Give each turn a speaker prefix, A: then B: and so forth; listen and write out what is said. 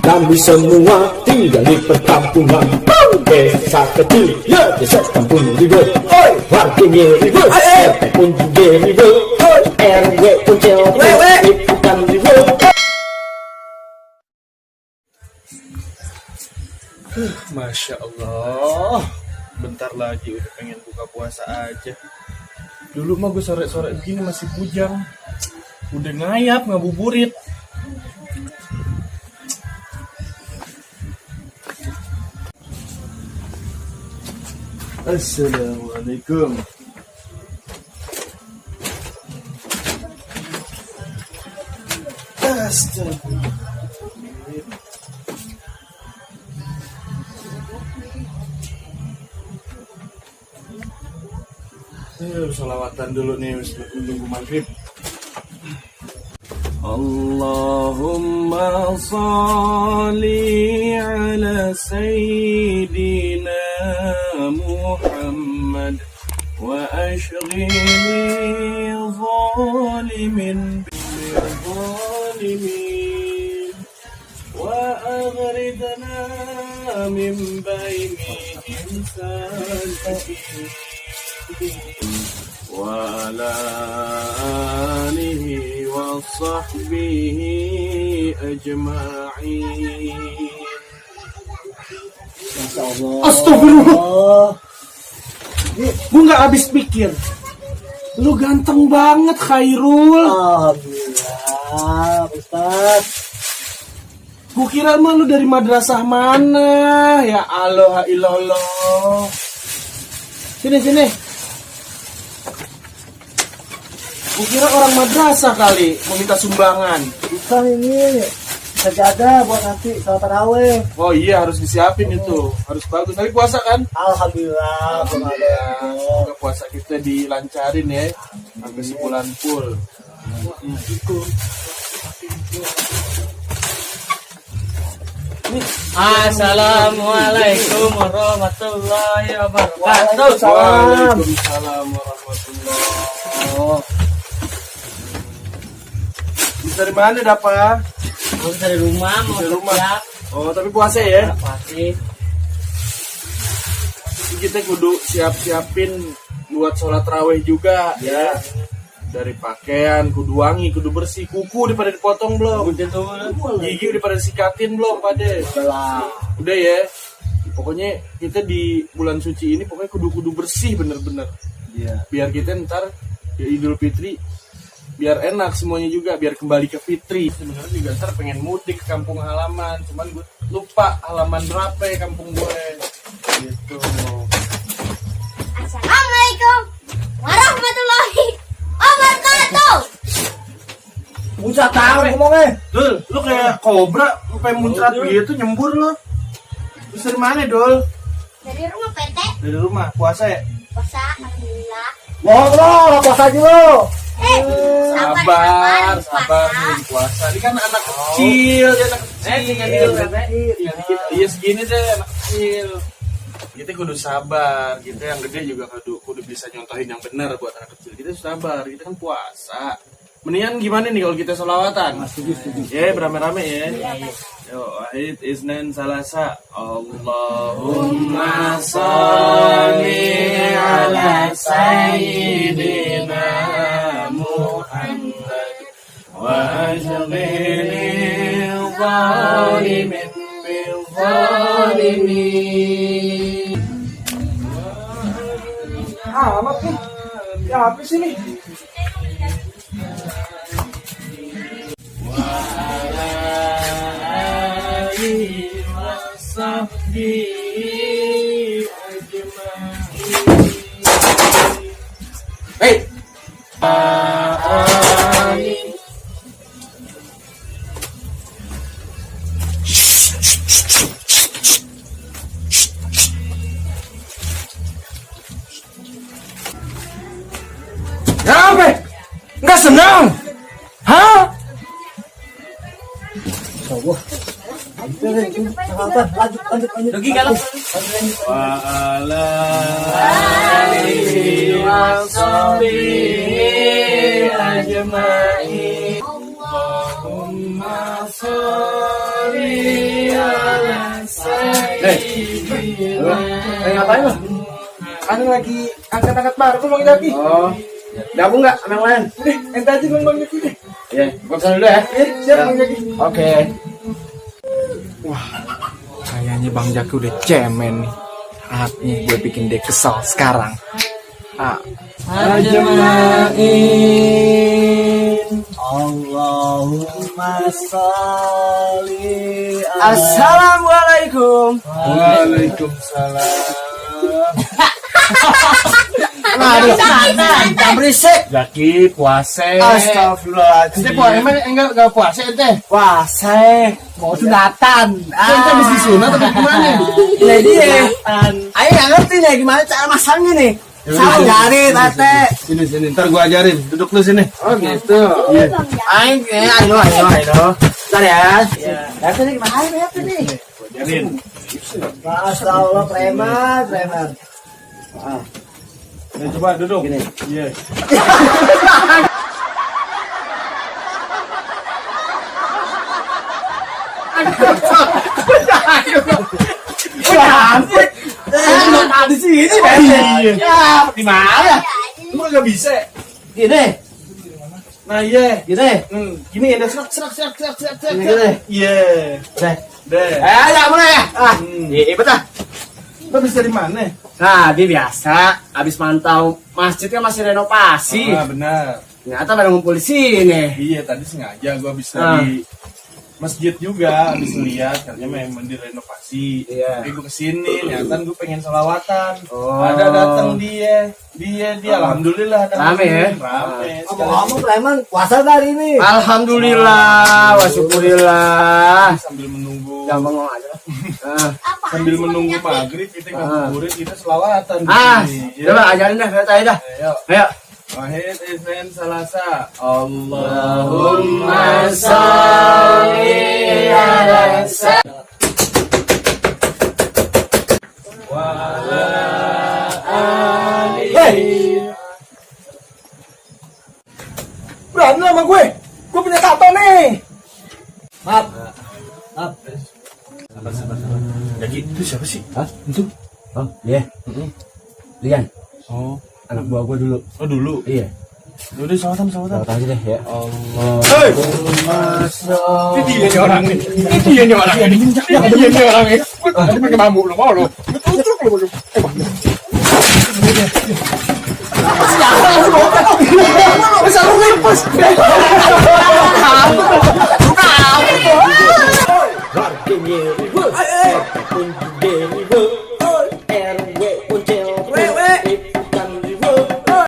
A: Kami semua tinggal di perkampungan. Desa kecil, ya desa kampung ribut. Warganya ribut, RT pun juga ribut. RW pun cewek, ikutan ribut.
B: Masya Allah, bentar lagi udah pengen buka puasa aja. Dulu mah gue sore-sore begini masih bujang, udah ngayap ngabuburit. Assalamualaikum. Astagfirullah. Salawatan dulu nih, menunggu maghrib. Allahumma salli ala sayyidina Muhammad wa ashghili zalimin بالظالمين وأغرقنا من بينهم سالكين وعلى آله وصحبه أجمعين. Astagfirullah. Gue gak habis pikir. Lu ganteng banget, Khairul.
C: Alhamdulillah, Ustaz.
B: Gue kira mah lu dari madrasah mana. Ya Allah, ilallah. Sini. Gue kira orang madrasah kali mau minta sumbangan.
C: Bukan ini sejadah buat nanti salat tarawih.
B: Oh iya, harus disiapin itu. Harus bagus. Tapi puasa kan?
C: Alhamdulillah.
B: Semoga puasa kita dilancarin ya. Sampai sebulan full.
D: Assalamualaikum warahmatullahi wabarakatuh.
B: Waalaikumsalam warahmatullahi wabarakatuh. Dari mana dapat?
D: Mau dari rumah, mau
B: Dari rumah.
D: siap.
B: Oh, tapi puasa ya?
D: Pasti.
B: Kita kudu siapin buat sholat raweh juga ya. Dari pakaian, kudu wangi, kudu bersih. Kuku udah pada dipotong belum? Gigi udah pada disikatin belum pada? Udah ya. Pokoknya kita di bulan suci ini pokoknya kudu bersih bener-bener. Iya. Biar kita ntar ya Idul Fitri biar enak semuanya juga, biar kembali ke fitri. Sebenarnya juga ntar pengen mudik ke kampung halaman, cuman gue lupa halaman berapa ya kampung gue. Gitu.
E: Assalamualaikum warahmatullahi wabarakatuh.
C: Muncrat tahu ngomongnya.
B: Dul, lu kayak kobra, lu pengen muncrat gitu, nyembur lu. Terus dari mana, Dul?
E: Dari rumah PT.
B: Dari rumah, puasa ya?
E: Puasa, alhamdulillah.
C: Bohong lo, puasa aja lo.
B: Sabar nih puasa. Ini kan anak kecil, dia anak kecil. Iya segini deh anak kecil. Kita kudu sabar. Kita yang gede juga kudu bisa nyontohin yang benar buat anak kecil. Kita sabar, kita kan puasa. Mendingan gimana nih kalau kita sholawatan? Ya, beramai-ramai ya. Yo, wahid iznan salasa. Allahumma sholli ala sayyidina Muhammad wa ashghilil zalimin bil zalimin.
C: Amat nih. Ya apa sih nih?
B: Hey. Kenapa? Nggak senang? Hah?
C: Lanjut.
D: Lagi kalau
B: Wa ala alihi wa sahbihi ajma'in. Allahumma
C: Ngapain lo?
B: Kan lagi angkat-angkat barang Bang Jaki.
C: Oh, gabung nggak sama yang lain?
B: Ente aja dong Bang Jaki deh.
C: Iya, gua kesana dulu ya.
B: Siap Bang Jaki.
C: Oke.
B: Kayaknya Bang Jaki udah cemen nih. Saatnya gue bikin dia kesal sekarang.
C: Ajma'in. Allahumma sholli. Assalamualaikum.
B: Waalaikumsalam.
C: Aduh, jangan berisik.
B: Jaki puase.
C: Astagfirullahaladzim.
B: Ente puase emang enggak puase ente?
C: Puasa, mau sunatan.
B: Ente habis disunat atau gimana?
C: Ini dia. Ayo nggak ngerti nih gimana cara masangnya nih. Salah jari, tete.
B: Sini, ntar gua ajarin. Duduk lu sini.
C: Oh gitu.
B: Iya.
C: Ayo. Ntar ya. Lihat nih gimana lihat nih.
B: Ajarin.
C: Masya Allah, preman.
B: Nih, coba duduk.
C: Gini.
B: Iya.
C: Cantik. Di sini
B: Iya.
C: ya, di mana?
B: Emang nggak bisa?
C: Gini,
B: Nah, iya.
C: gini.
B: Gini ya, serak.
C: Gini.
B: Iya. Deh.
C: Ya mulai ya. Iya betah.
B: Lo bisa dari mana?
C: Nah, dia biasa habis mantau masjid kan masih renovasi.
B: Benar.
C: Ternyata pada ngumpul di sini.
B: Iya, tadi sengaja gua habis dari masjid juga, habis ngeliat katanya memang direnovasi.
C: Iya.
B: Tapi gua kesini, nyata gua pengen selawatan.
C: Oh.
B: Ada datang dia, alhamdulillah ada.
C: Rame ya?
B: Rame.
C: Kamu preman puasa hari ini. Alhamdulillah, wa syukurillah.
B: Sambil menunggu,
C: Jangan bengong aja.
B: sambil menunggu maghrib kita ngabuburit, kita selawatan. di sini, ya.
C: Coba ajarin dah, saya dah.
B: Ayo.
C: Ayo.
B: Wahid Isnin Salasa.
C: Allahumma sholli ala
B: Berani sama gue punya tato nih.
C: Maaf.
B: Sabar. Jadi itu siapa sih?
C: Hah? Itu? Oh, iya. Lian,
B: Oh,
C: anak buah gua dulu.
B: dulu.
C: Iya.
B: Udah salawatan.
C: Tahu aja deh ya.
B: Allah. Ini dia nih orangnya. Dia nih orangnya. Tadi pakai bambu lo mau lo.
A: Warganya ribut, siapapun juga ribut.